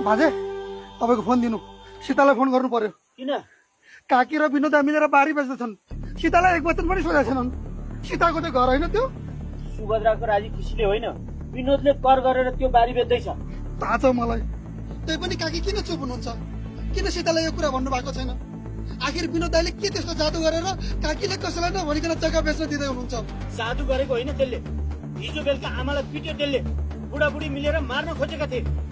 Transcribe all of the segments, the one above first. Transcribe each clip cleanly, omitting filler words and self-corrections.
बाजे तपाईको फोन दिनु सीतालाई फोन गर्नु पर्यो किन काकी र विनोद मिलेर बारी बेच्दैछन् सीतालाई एक वचन पनि सोधेका छैनन् सीताको चाहिँ घर होइन त्यो सुभद्राको राजी खुसीले होइन विनोदले कर गरेर त्यो बारी बेच्दैछ थाहा छ मलाई त्यही पनि काकी किन चुप हुनुहुन्छ किन सीतालाई यो कुरा भन्नु भएको छैन आखिर विनोद दाइले के त्यस्तो जादु गरेर काकीले कसैलाई नभनिकन जग्गा बेच्न दिँदै हुनुहुन्छ जादु गरेको होइन त्यसले हिजो बेलुका आमालाई पिट्यो त्यसले बुढाबुढी मिलेर मार्न खोजेका थिए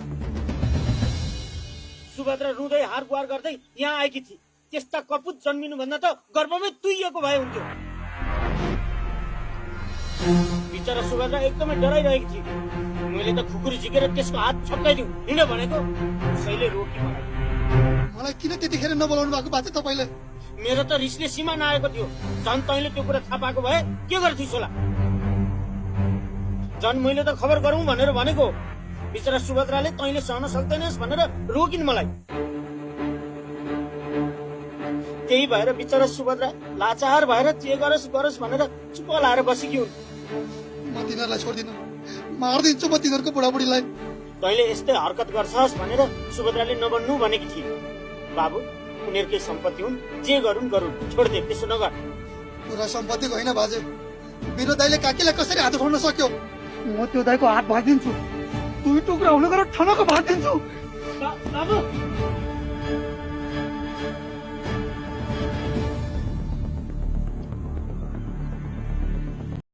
सुभद्रा रुँदै हार गुहार गर्दै यहाँ आएकी थिए त्यस्ता कपुत जन्मिनु भन्दा त गर्भमै तुइएको भए हुन्थ्यो बिचरा सुभद्रा एकदमै डराइरहेकी थिए मैले त खुकुरी झिकेर त्यसको हात छप्काइदिउँ हिँड भनेको उसैले रोकी मलाई किन त्यतिखेर नबोलाउनु भएको बाजे तपाईँले मेरो त रिसले सीमा नआएको थियो झन् तैँले त्यो कुरा थाहा पाएको भए के गर्थिस् होला झन् मैले त खबर गरौँ भनेर भनेको बिचरा सुभद्राले तैँले सहन सक्दैनस् भनेर रोकिन् मलाई त्यही भएर बिचरा सुभद्रा लाचार भएर जे गरोस् गरोस् भनेर चुप लाएर बसेकी हुन् म तिनीहरूलाई छोड्दिनँ मार्दिन्छु म तिनीहरूको बुढाबुढीलाई तैँले यस्तै हरकत गर्छस् भनेर सुभद्राले नबन्नु भनेकी थिए बाबु उनीहरूकै सम्पत्ति हुन् जे गरून् गरून् छोड्दे त्यसो नगर पुरा सम्पत्तिको होइन बाजे विनोद दाइले काकीलाई कसरी हात उठाउन सक्यो म त्यो दाइको हात भाँचिदिन्छु दुई टुक्रा हुनु गरेर ठनको भाँचिदिन्छु बाबु